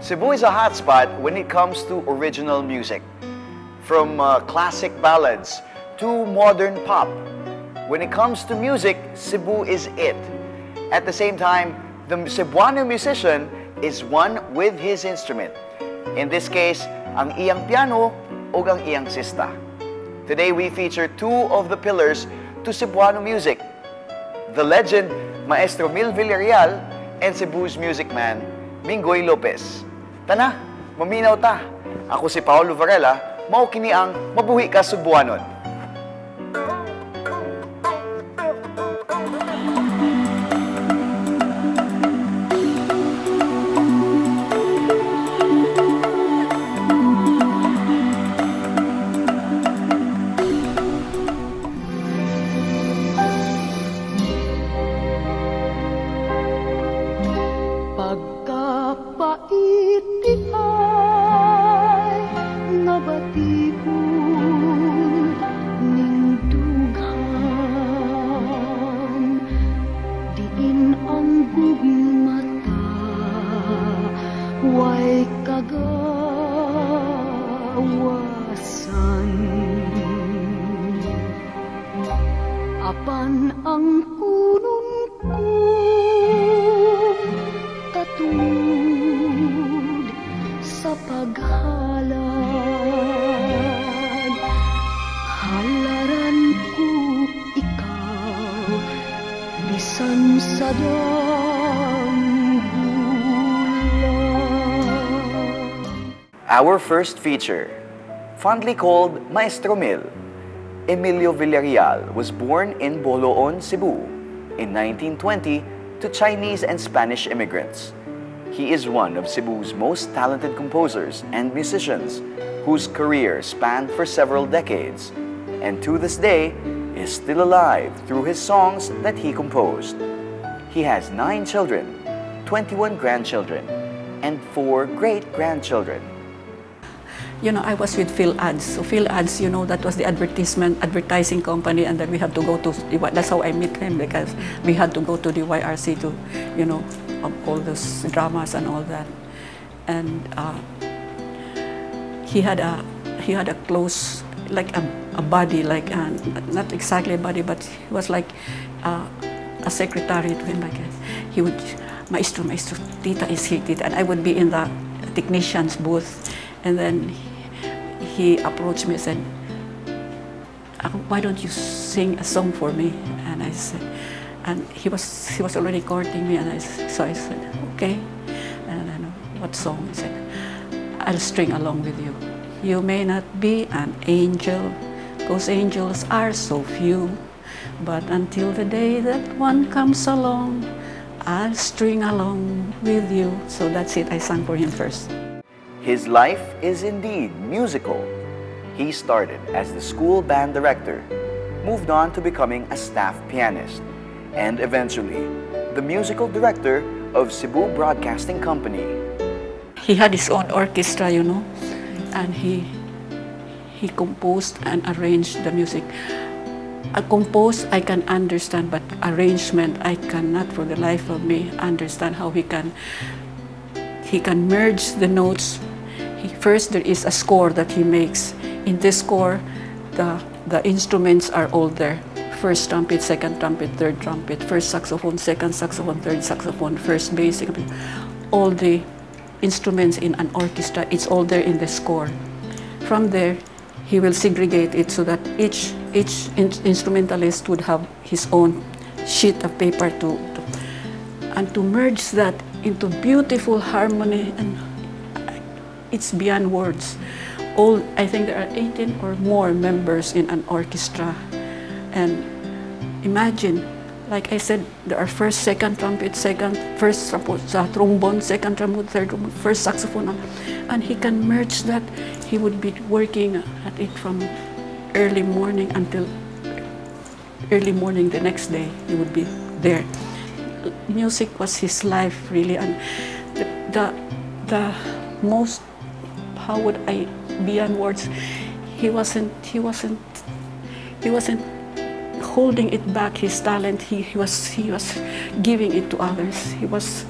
Cebu is a hotspot when it comes to original music. From classic ballads to modern pop. When it comes to music, Cebu is it. At the same time, the Cebuano musician is one with his instrument. In this case, ang iyang piano o ang iyang sista. Today, we feature two of the pillars to Cebuano music: the legend, Maestro Mil Villarreal, and Cebu's music man, Minggoy Lopez. Tana, maminaw ta. Ako si Paolo Varela, mao kini ang Mabuhi Ka Sugbuanon. Pagkapait di ay nabatipon ning dughan, diin ang gugmata way kagawasan, apan ang kunon kong katungod sa paghalad, halaran ko ikaw bisan sa dang bulan. Our first feature, fondly called Maestro Mil, Emilio Villarreal was born in Boljoon, Cebu in 1920 to Chinese and Spanish immigrants. He is one of Cebu's most talented composers and musicians whose career spanned for several decades and to this day is still alive through his songs that he composed. He has 9 children, 21 grandchildren, and 4 great-grandchildren. I was with PhilAds. So PhilAds, that was the advertising company, and then we had to go to, the, that's how I met him, because we had to go to the YRC to, of all those dramas and all that. And he had a close, like a buddy, like, not exactly a buddy, but he was like a secretary to him. Like he would, "Maestro, Maestro, Tita is here, Tita." And I would be in the technician's booth. And then he approached me and said, "Why don't you sing a song for me?" And I said, and he was already courting me, and so I said, "Okay." And then, "What song?" He said, "I'll string along with you. You may not be an angel, because angels are so few, but until the day that one comes along, I'll string along with you." So that's it. I sang for him first. His life is indeed musical. He started as the school band director, moved on to becoming a staff pianist, and eventually, the musical director of Cebu Broadcasting Company. He had his own orchestra, and he composed and arranged the music. A compose, I can understand, but arrangement, I cannot for the life of me understand how he can merge the notes. First, there is a score that he makes. In this score, the instruments are all there. First trumpet, second trumpet, third trumpet, first saxophone, second saxophone, third saxophone, first bass, second bass. All the instruments in an orchestra, it's all there in the score. From there, he will segregate it so that each instrumentalist would have his own sheet of paper and to merge that into beautiful harmony, and it's beyond words. I think there are 18 or more members in an orchestra. And imagine, like I said, there are first, second trumpet, second, first trombone, second trombone, third trombone, first saxophone, and he can merge that. He would be working at it from early morning until early morning the next day. He would be there. Music was his life, really, and the most, how would I, beyond words, he wasn't holding it back, his talent. He was giving it to others. He was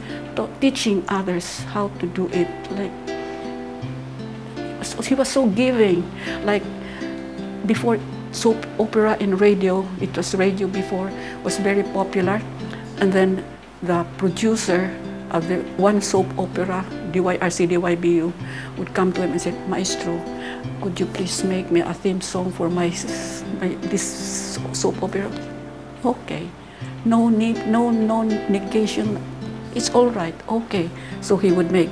teaching others how to do it. Like, he was so giving. Like, before soap opera in radio, it was radio before, was very popular. And then the producer of the one soap opera, DYRC, DYBU, would come to him and say, "Maestro, could you please make me a theme song for my this soap opera?" Okay. No need, no negation. It's all right. Okay. So he would make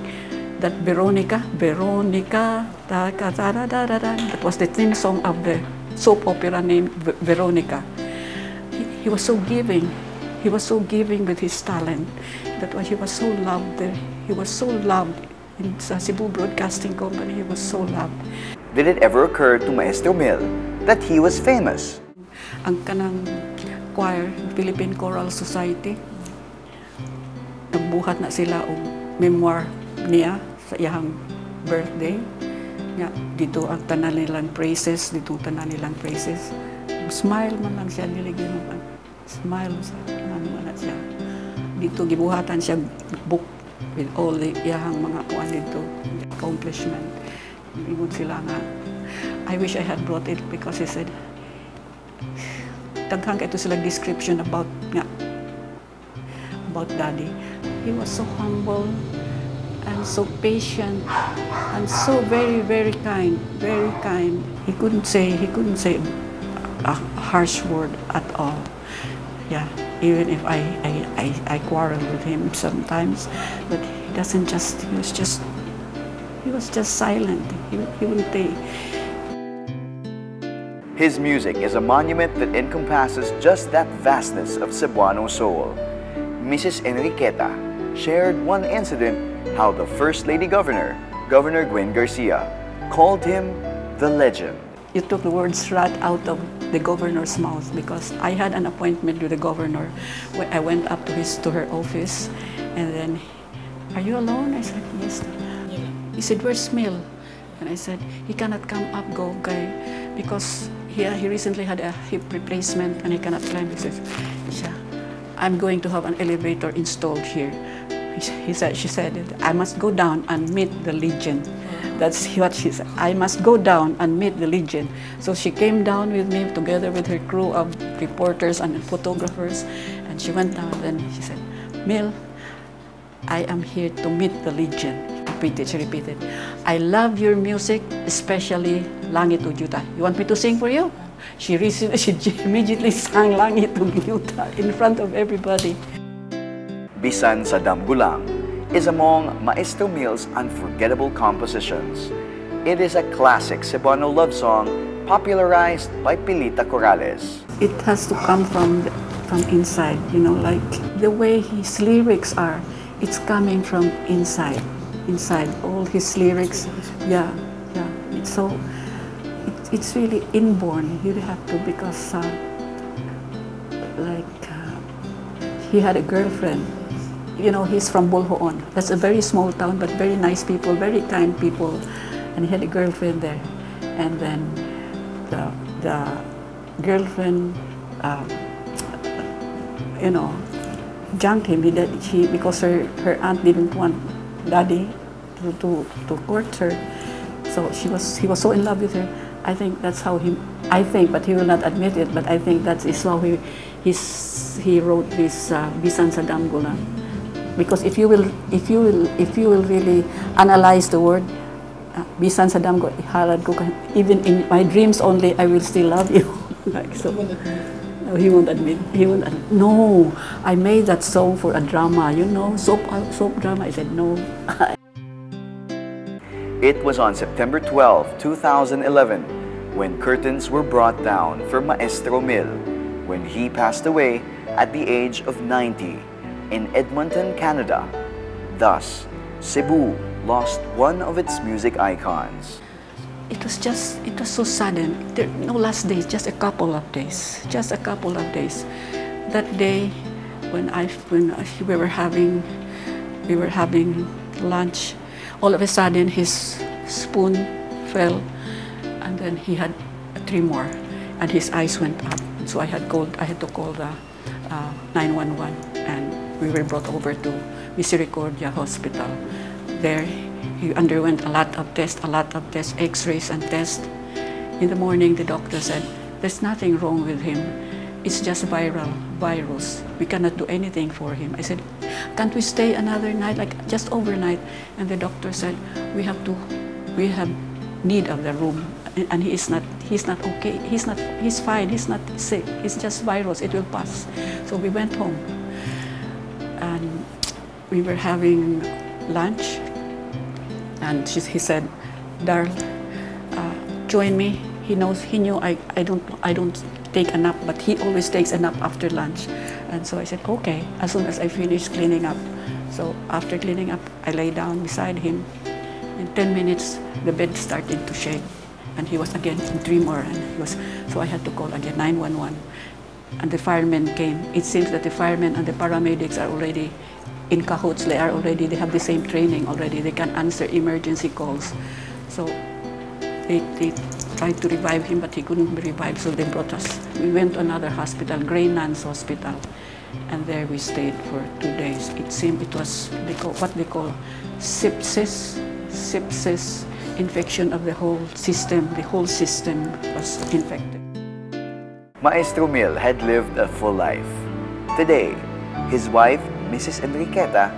that "Veronica, Veronica, da, da, da, da, da, da, da." That was the theme song of the soap opera named Veronica. He was so giving. He was so giving with his talent. That why he was so loved there. He was so loved in sa Cebu Broadcasting Company. He was so loved. Did it ever occur to Maestro Mil that he was famous? Ang kanang choir, Philippine Choral Society, nagbuhat na sila og memoir niya sa iyang birthday. Nga, didto ang tanan nilang praises, didto ang tanan nilang praises. Smile man lang siya, dili gyud mo smile sa man na siya. Didto gibuhatan siya book with all the iyahang mga kuan didto, accomplishment. Ingon sila nga, I wish I had brought it because he said, daghan kaayo sila description about nga about Daddy. He was so humble and so patient and so very, very kind, very kind. He couldn't say a harsh word at all. Yeah, even if I quarrel with him sometimes, but he doesn't just, he was just silent. He wouldn't say. His music is a monument that encompasses just that vastness of Cebuano soul. Mrs. Enriqueta shared one incident how the First Lady Governor, Governor Gwen Garcia, called him the legend. You took the words right out of the governor's mouth because I had an appointment with the governor. When I went up to her office, and then, "Are you alone?" I said, "Yes." He said, "Where's Mil?" And I said, "He cannot come up, Gov, kay, because he recently had a hip replacement and he cannot climb." He says, siya, "I'm going to have an elevator installed here." She said, "I must go down and meet the legend." That's what she said. "I must go down and meet the legend." So she came down with me together with her crew of reporters and photographers. And she went down and she said, "Mil, I am here to meet the legend." Repeated, she repeated, "I love your music, especially Langit ug Yuta. You want me to sing for you?" She immediately sang Langit ug Yuta in front of everybody. Bisan sa Damgo Lang is among Maestro Mil's unforgettable compositions. It is a classic Cebuano love song popularized by Pilita Corrales. It has to come from inside, like the way his lyrics are, it's coming from inside, inside all his lyrics. Yeah. It's really inborn. You have to because, like, he had a girlfriend. He's from Boljoon. That's a very small town, but very nice people, very kind people. And he had a girlfriend there. And then the girlfriend, junked him. He did, she, because her aunt didn't want Daddy to court her. So he was so in love with her. I think that's how he, I think, but he will not admit it, but I think that is how he wrote this Bisan sa Damgo Lang. Because if you will really analyze the word, "Bisan sa damgo, ihalad ko ka, even in my dreams only, I will still love you." Like so. No, he won't admit. He won't admit. "No, I made that song for a drama, soap drama." I said, "No." It was on September 12, 2011, when curtains were brought down for Maestro Mil, when he passed away at the age of 90 in Edmonton, Canada. Thus, Cebu lost one of its music icons. It was so sudden. There, no last days, just a couple of days. Just a couple of days. That day, when we were having lunch, all of a sudden his spoon fell, and then he had three more, and his eyes went up. And so I had to call the 911 and we were brought over to Misericordia Hospital. There, he underwent a lot of tests, a lot of tests, x-rays and tests. In the morning, the doctor said, "There's nothing wrong with him. It's just viral virus. We cannot do anything for him." I said, "Can't we stay another night, like just overnight?" And the doctor said, We have need of the room. And he's not okay. He's not, he's fine. He's not sick. It's just virus. It will pass." So we went home. And we were having lunch. And he said, "Darl, join me." He knows, he knew I don't take a nap, but he always takes a nap after lunch. And so I said, "Okay," as soon as I finish cleaning up. So after cleaning up, I lay down beside him. In 10 minutes, the bed started to shake. And he was again in tremor. And he was, so I had to call again 911. And the firemen came. It seems that the firemen and the paramedics are already in cahoots. They have the same training already. They can answer emergency calls. So they tried to revive him, but he couldn't be revived, so they brought us. We went to another hospital, Grey Nuns Hospital, and there we stayed for 2 days. It seemed it was what they call sepsis, sepsis, infection of the whole system. The whole system was infected. Maestro Mil had lived a full life. Today, his wife, Mrs. Enriqueta,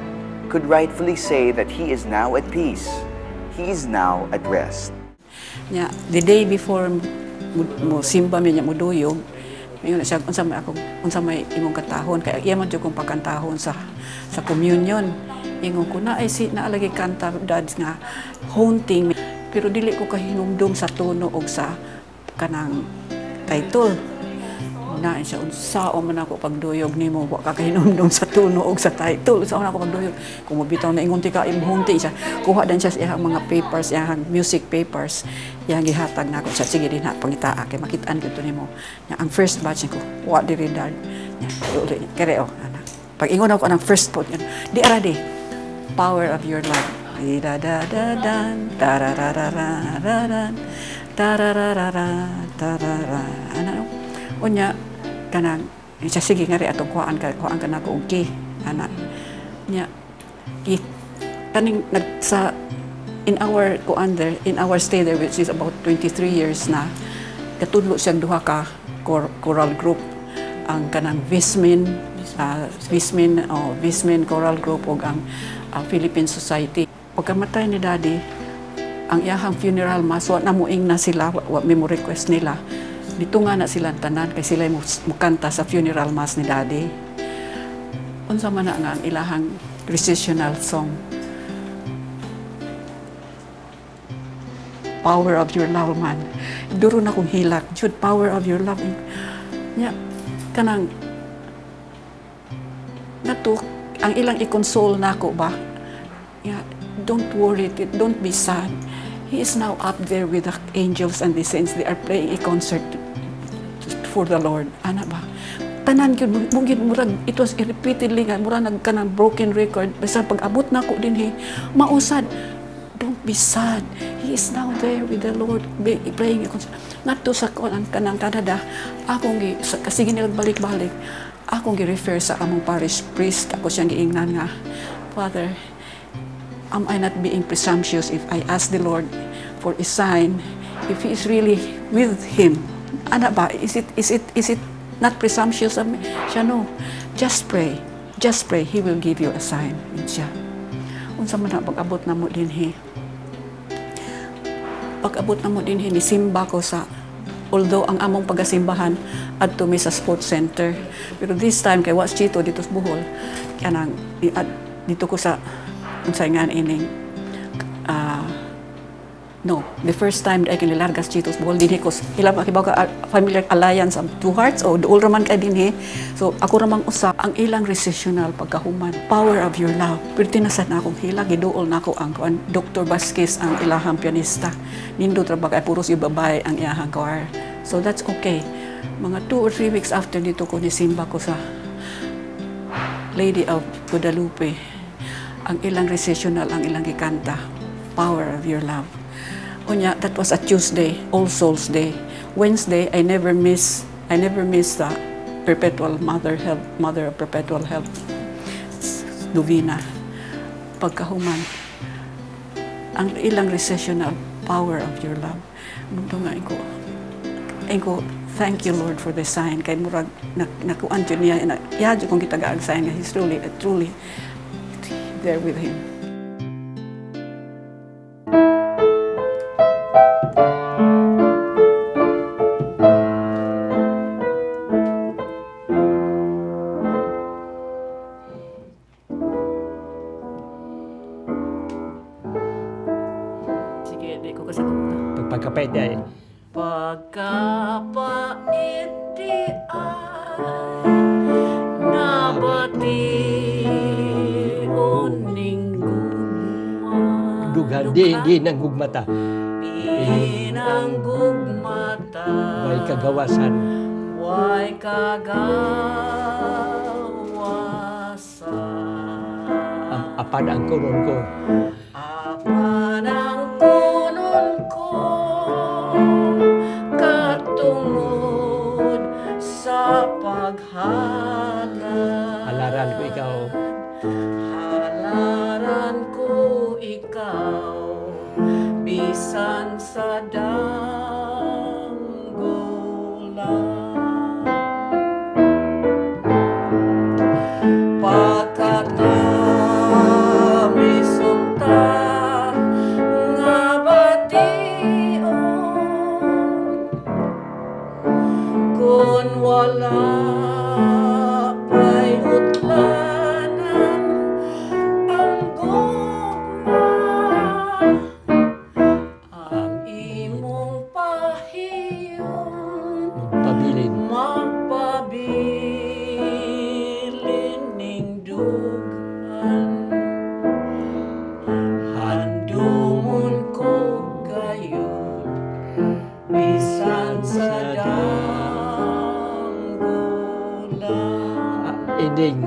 could rightfully say that he is now at peace. He is now at rest. Nya, the day before mo simba mi niya muduyog, ingon siya, "Unsa may akong, unsa may imong kantahon?" Kay iya man jud kong pagkantahon sa communion. Ingon ko na ay si naalagi kanta, Dads, nga haunting, pero dili ko kahinumdum sa tono og sa kanang title. Na siya, "Unsa man ako pagduyog nimo, wa ka kahinumdum sa tono og sa title? Unsa man ako pagduyog?" Kung mabitaw na ingon tika imong hunti siya, kuha dan siya sa iyang mga papers, iyang music papers, iyang gihatag nako siya, "Sige dinha, pangitaa kay makit-an gyud to nimo." Nya ang first batch ko, wa diri, Dad. Nya uli kere oh ana. Pag ingon ako anang first po, di ara di "Power of Your Love." Di da da da dan tarararararan tarararara tarara ana. Unya kanang siya, "Sige nga ri atong kuhaan ka, kuhaan ka nako og key," ana. Nya i kaning nag sa in our kuan there, in our stay there, which is about 23 years na, katudlo siyang duha ka choral group, ang kanang Vismin, Vismin, oh, Vismin Choral Group ug ang Philippine Society. Pagkamatay ni Daddy, ang iyahang funeral mass, wa na moing na sila, wa mi mo request nila. Dito nga na sila tanan kay sila mo mukanta sa funeral mass ni Daddy. Unsa man na nga ang ilahang recessional song? "Power of Your Love" man. Duro na kong hilak. Jud, "Power of Your Love." Nya, kanang nato ang ilang i-console nako ba? Yeah, "Don't worry, don't be sad. He is now up there with the angels and the saints. They are playing a concert for the Lord." Ana ba? Tanan gyud mo gyud, murag it was repeatedly nga murag nag kanang broken record. Basta pag abot nako dinhi, mausad, "Don't be sad. He is now there with the Lord playing a concert." Ngadto sa kuan kanang Canada, akong gi sa, kasi nilag balik-balik. Akong gi-refer sa among parish priest. Ako siyang giingnan nga, "Father, am I not being presumptuous if I ask the Lord for a sign if He is really with him? Ana ba, is it not presumptuous of me?" Siya, "No, just pray. Just pray, He will give you a sign." Yun siya. Unsa man na pag-abot na mo dinhi. Pag-abot na mo dinhi, nisimba ko sa, although ang among pagasimbahan adto mi sa sports center. Pero this time kay was Chito dito sa Bohol, kanang dito ko sa unsay nga ining no, the first time I kinilargas Chito sa Bohol dinhi ko ila makibaw ka, familiar Alliance of Two Hearts o duol raman kay dinhi. So ako ramang usa ang ilang recessional pagkahuman, "Power of Your Love." Pero tinasad na akong hila, giduol nako ang kuan. Dr. Vasquez ang ilahang pianista. Nindot ra ba kay puros yung babae ang iyahang choir. So that's okay. Mga 2 or 3 weeks after, dito ko nisimba ko sa Lady of Guadalupe. Ang ilang recessional, ang ilang gikanta, "Power of Your Love." Unya, that was a Tuesday, All Souls Day. Wednesday, I never miss I never miss the Perpetual Mother Help, Mother of Perpetual Help novena. Pagkahuman, ang ilang recessional, "Power of Your Love." Mundo nga ko, "Thank you, Lord, for the sign." Kay murag, nakuan jud niya, na, iya jud kong gitagaan sign nga he's truly, truly there with him. Sige, di ko kasabot na. Pagkapait ay Pagkapait di ay nabation ning gugma. Dughan, di nang gugmata. Pinanggugmata. Way kagawasan. Way kagawasan. Apan ang kunon ko. Apan ang kunon ko katungod sa paghalad. Halaran ko ikaw. Halaran ko ikaw bisan sa danggulan. Pagkatamis unta nga bation kun wala pa'y utlanan ang gugma, ang imong pahiyon Magpabilin. Magpabilin ning dughan. Handumon ko gayud bisan sa danggulan. Ending.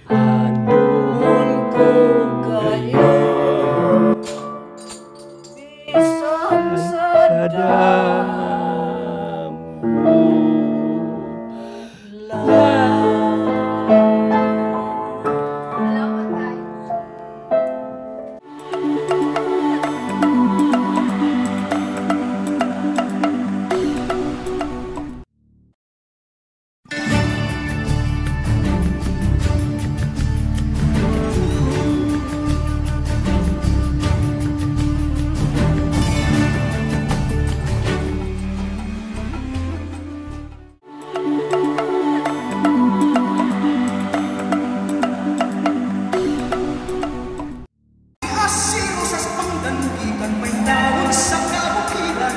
Handumon ko gayud bisan sa Sadam. Danggulan. Salamat tayo. Asiro sa pangdanugikan, may tawag sa kabukiran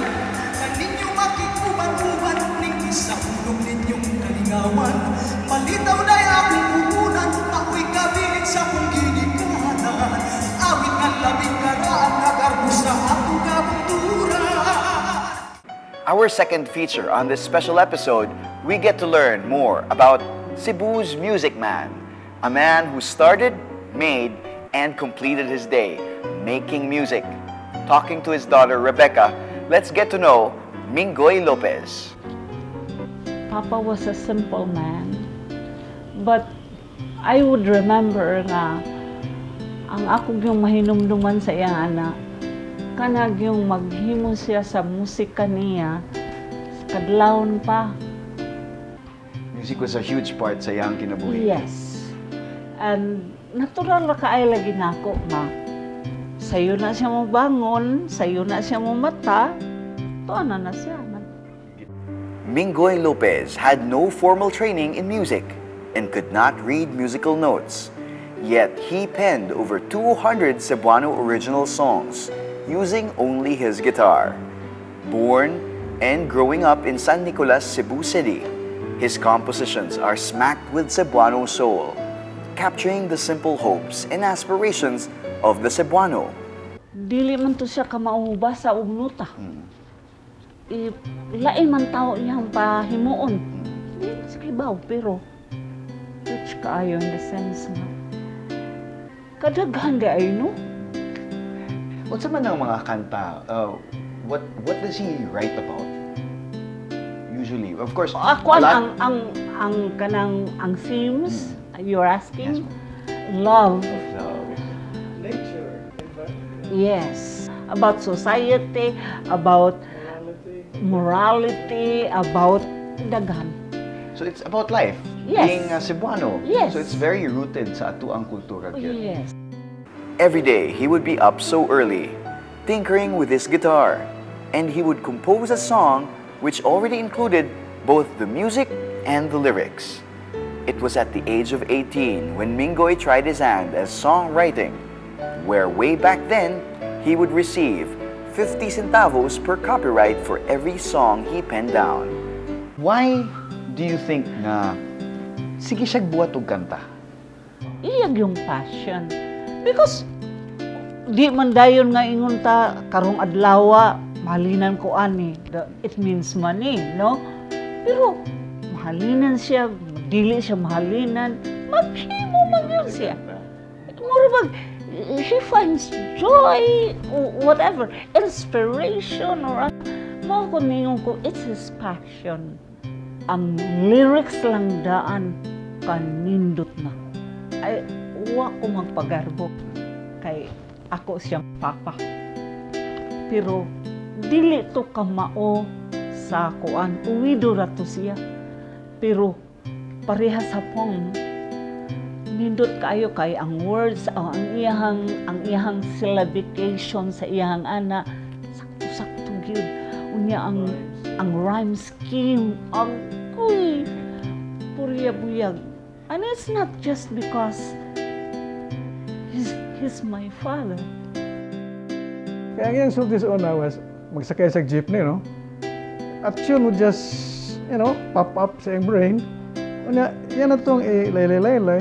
na ninyo makikuban-uban ning isa ulog ninyong kalingawan. Malitaw na akong puhunan, ako'y kabilin sa akong ginikanan. Awit nga labing karaan, nagarbo sa atong kabunturan. Our second feature on this special episode, we get to learn more about Cebu's Music Man, a man who started, made, and completed his day making music. Talking to his daughter Rebecca, let's get to know Minggoy Lopez. Papa was a simple man. But I would remember nga ang ako yung mahinumduman sa iyang anak, kanang yung maghimo siya sa musika niya, kadlawon pa. Music was a huge part sa iyang kinabuhi. Yes. And natural ra kaayo lagi nako ma. Sayo na siya mo bangon, sayo na siya mo mata, tuwa na na siya. Minggoy Lopez had no formal training in music and could not read musical notes. Yet he penned over 200 Cebuano original songs using only his guitar. Born and growing up in San Nicolas, Cebu City, his compositions are smacked with Cebuano soul, capturing the simple hopes and aspirations of the Cebuano. Dili man to siya kamao basa og nota. I, lain man tao iyang pahimuon. Di man siya kibaw, pero rich kaayo in the sense nga kadaghan di ay, no? Unsa man ang mga kanta? What does he write about? Usually, of course, Ako a lot- ang kanang ang themes you're asking? Yes. Love. Love. Yes. About society, about morality, about daghan. So it's about life. Yes. Being a Cebuano. Yes. So it's very rooted sa atuang kultura gyud. Yes. Every day, he would be up so early, tinkering with his guitar, and he would compose a song which already included both the music and the lyrics. It was at the age of 18 when Minggoy tried his hand as songwriting, where way back then, he would receive 50 centavos per copyright for every song he penned down. Why do you think nga sige siya buhat og kanta? Iya gyung passion. Because di man dayon nga ingon ta karong adlaw mahalinan ko ani. It means money, no? Pero mahalinan siya, dili siya mahalinan, maghimo man gyud siya. Mura bag he finds joy, whatever, inspiration or ano. Mao ko ningon ko, it's his passion. Ang lyrics lang daan kanindot na. Ay, wa ko magpagarbo kay ako siyang papa. Pero dili to kamao sa kuan. Uwido ra to siya. Pero pareha sa poem, nindot kaayo kay ang words, oh, ang iyahang syllabication sa iyahang ana sakto-sakto gyud. Unya ang rhyme scheme ang kuy purya buyag. And it's not just because he's my father. Kaya ang iyang sulti sa una was magsakay sa jeepney, no? A tune would just pop up sa iyang brain. Unya, yan na itong ilaylay-laylay.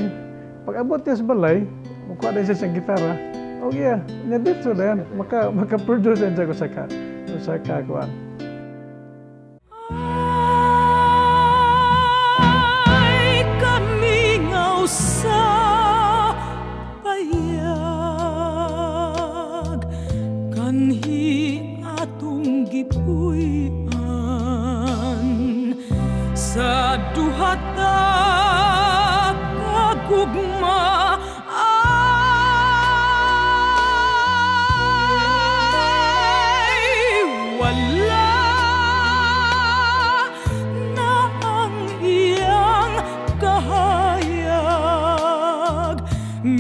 Pag abot niya sa balay, mukuha na siya sa gitara. Oh yeah, nya dito na yan. Maka-produce yan siya usa ka kuan. Ay kamingaw sa payag kanhi atong gipuy-an sa duha ta ka gugma ay wala na ang iyang kahayag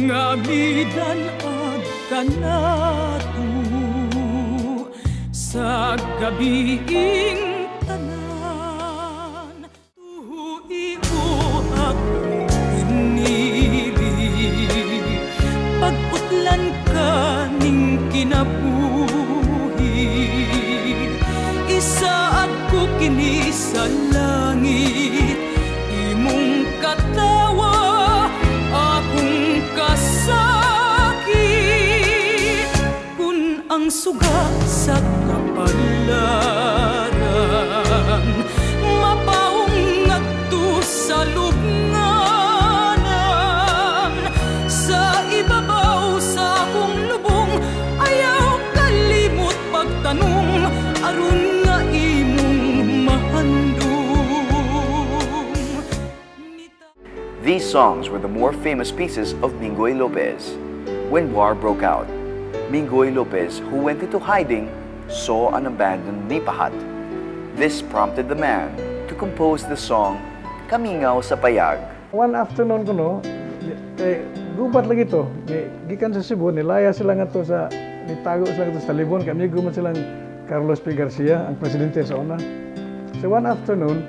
nga midan-ag kanato sa gabiing tanan tuhi ko ako pinili pag-utlan ka ning kinabuhi isaad ko kini sa langit imong katawa akong kasakit kun ang suga sa kapalaran mapawong ngadto sa lubnganan sa ibabaw sa akong lubong ayaw kalimot pagtanong aron nga imong mahandom. These songs were the more famous pieces of Minggoy Lopez. When war broke out, Minggoy Lopez, who went into hiding, saw an abandoned nipa hut. This prompted the man to compose the song Kamingaw sa Payag. One afternoon ko no, kay gubat lagi to. Ni, gikan sa Cebu, nilaya sila nga to sa, nitago sila nga to sa Talibon. Kay amigo man silang Carlos P. Garcia, ang presidente sa una. So one afternoon,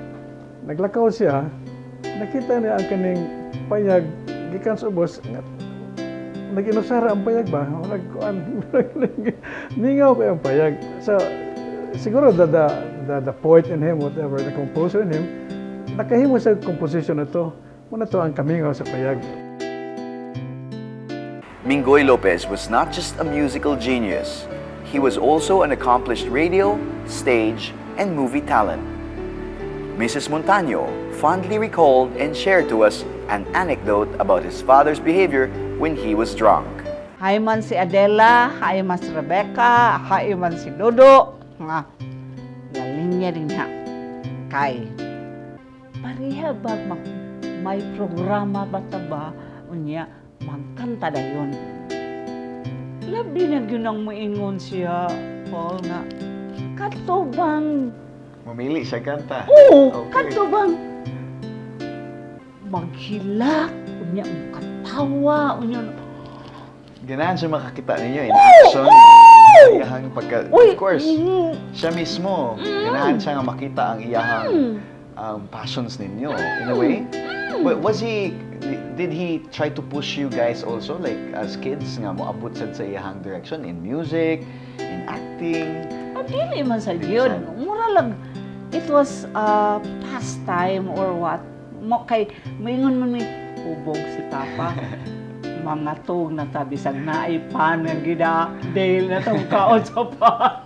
naglakaw siya, nakita niya ang kaning payag gikan sa ubos, nag-inusara ang payag ba? Nagkuan, mingaw kay ang payag. So, siguro the poet in him, whatever, the composer in him, nakahimo sa composition na to. Mao na to ang Kamingaw sa Payag. Minggoy Lopez was not just a musical genius. He was also an accomplished radio, stage, and movie talent. Mrs. Montaño fondly recalled and shared to us an anecdote about his father's behavior when he was drunk. Hi man si Adela, hi man si Rebecca, hi man si Dodo. Nga, galing niya din ha. Kay pareha ba mag, may programa ba ta ba, unya magkanta dayon. Labi na gyud ang moingon siya, Paul, nga kato bang Mamili siya kanta. Oo, Okay. kato bang maghilak, unya katawa, unya Ganahan siya makakita ninyo in action. Iyahang pagka, Uy, of course, siya mismo, ganahan siya nga makita ang iyahang passions ninyo in a way. But did he try to push you guys also, like as kids, nga moabot sad sa iyahang direction in music, in acting? Ah, dili man sa Dili yun. sad. Mura lang, it was a pastime or what. Mo, kay, maingon man may hubog si Papa. Mga tug na tabi sa naipan nga gida, dahil na tong kaon sa pan.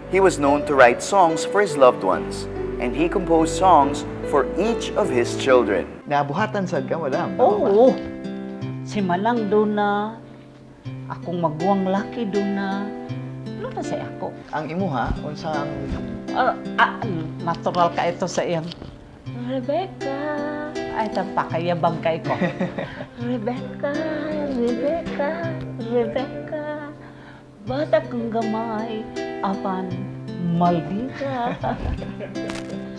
He was known to write songs for his loved ones, and he composed songs for each of his children. Nabuhatan sad ka, madam? Oo. Si Manang doon na, akong maguwang laki doon na, doon na sa ako. Ang imuha, unsang Ah, natural ka ito sa iyang, Rebecca. Ay, tapakayabang kay ko. Rebecca, Rebecca, Rebecca, bata kang gamay, apan maldita.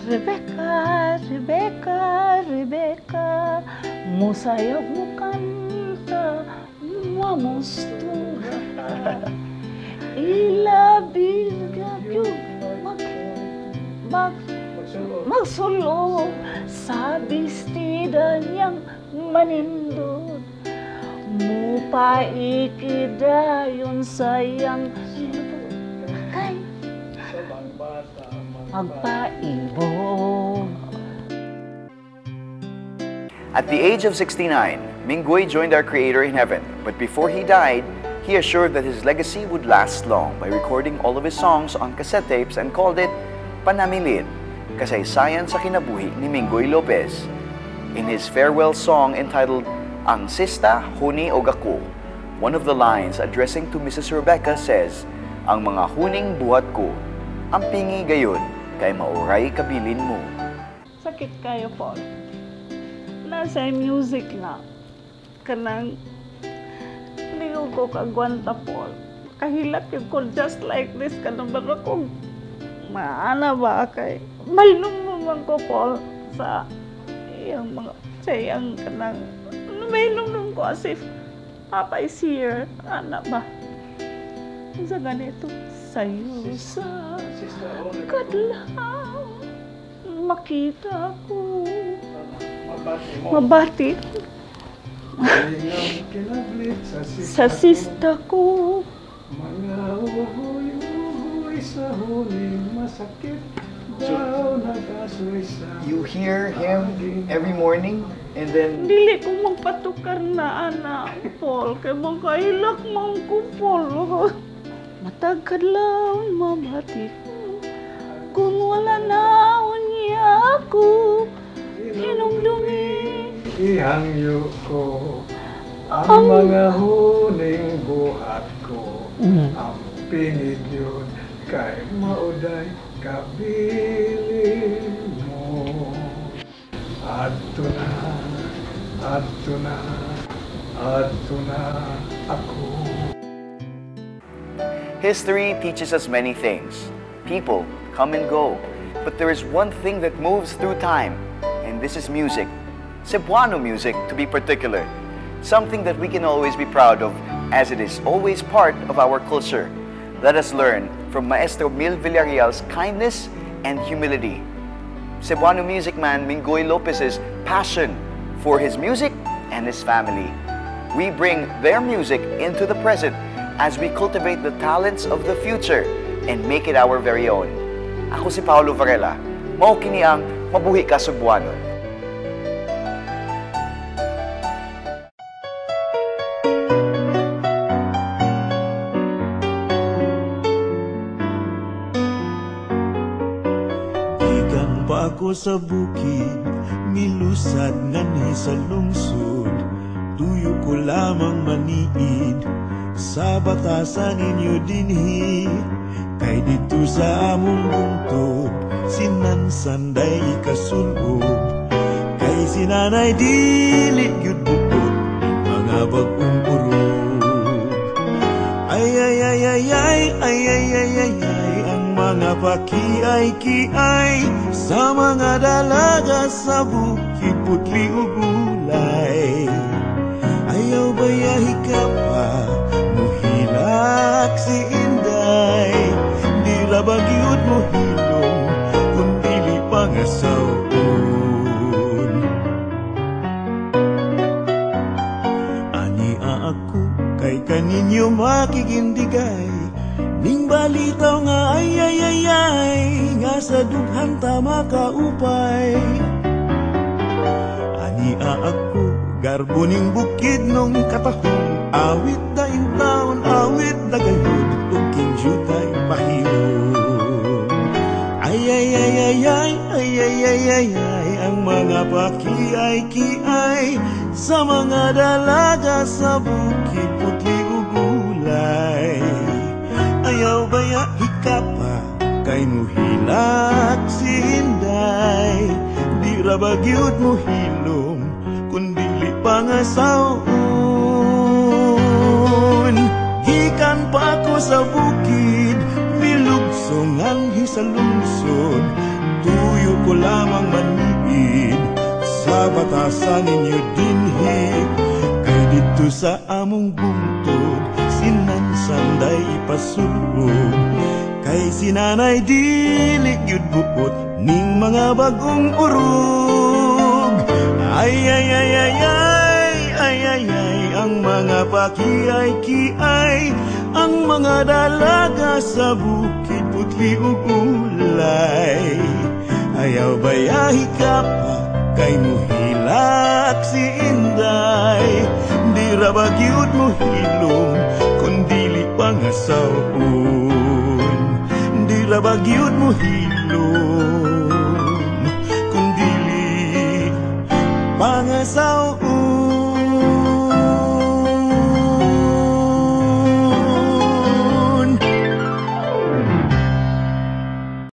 Rebecca, Rebecca, Rebecca, musayab mo kanta, mamustura. Ilabi gyud mag mag magsulo sa bestida niyang manindot. Mupaikidayon sayang kay magpaibog. At the age of 69, Minggoy joined our Creator in heaven. But before he died, he assured that his legacy would last long by recording all of his songs on cassette tapes and called it Panamilin, kasaysayan sa kinabuhi ni Minggoy Lopez. In his farewell song entitled Ang Sista, Huni og Ako, one of the lines addressing to Mrs. Rebecca says, "Ang mga huning buhat ko, ang pingi gayon, kay mauray kabilin mo." Sakit kayo, Paul. Nasa music na. Kanang hindi ko kagwanta, Paul. Kahilak yun ko just like this. Kanang bara ko maana ba kay mainom man ko, Paul, sa iyang mga sa iyang kanang mainom ko as if Papa is here. Ana ba? Sa ganito sa'yo sa kadlaw makita ko mabati Kinablit sa sa sista ko. Mga uhoy-uhoy sa huling masakit daw nagasoy sa You hear him every morning and then Dili ko magpatukar na ana, Paul. Kay magkailak man ko, Paul. Matag kadlaw mabati ko. Kung wala na unya ako, hinumdumi. Ihangyo ko ang mga huling buhat ko. Ang pingid yun kay mauday kabilin mo. Adto na, adto na, adto na ako. History teaches us many things. People come and go. But there is one thing that moves through time, and this is music. Cebuano music, to be particular. Something that we can always be proud of, as it is always part of our culture. Let us learn from Maestro Mil Villarreal's kindness and humility. Cebuano music man Minggoy Lopez's passion for his music and his family. We bring their music into the present as we cultivate the talents of the future and make it our very own. Ako si Paolo Varela. Mao kini ang Mabuhi Ka Sugbuanon. Gikan pa ako sa bukid, milusad nganhi sa lungsod. Tuyo ko lamang maniid, Sa batasan ninyo dinhi, kay dito sa among bungtod sinansanday ikasulog. Kay sinanay dili gyud buot mga bag-ong urog. Ay ay ay ay ay ay ay ay ay ay, ang mga pakiay-kiay sa mga dalaga sa bukid, putli ug gulay. Ayaw bayahi ka pa, muhilak si Inday. Di ra ba gyud mo hilom kung dili pangasawon? Ani ako kay kaninyo makigindigay, ning balitaw nga ay ay ay ay, nga sa dughan ta makaupay. Ani ako garbo ning bukid nung katahong, awit da in taon, awit da gayud, ug King Jutay pahilom. Ay ay ay ay ay ay ay ay ay ay, ang mga pakiay-kiay sa mga dalaga sa bukid, putli ug gulay. Ayaw baya hikapa kay muhilak si Inday. Di ra ba gyud mo hilom kun dili pangasawon? Gikan pa ako sa bukid, milugsongan hi sa lungsod. Tuyo ko lamang maniid sa batasan ninyo dinhi, kay dito sa among bungtod sinansanday ipasulog. Kay sinanay dili gyud buot ning mga bag-ong urog. Ay ay ay ay ay ay ay ay, ang mga pakiay-kiay, ang mga dalaga sa bukid, putli ug ulay. Ayaw bayahi ka pa kay muhilak si Inday. Di ra ba gyud mo hilom kun dili pangasawon? Di ra ba gyud mo hilom kun dili pangasawon?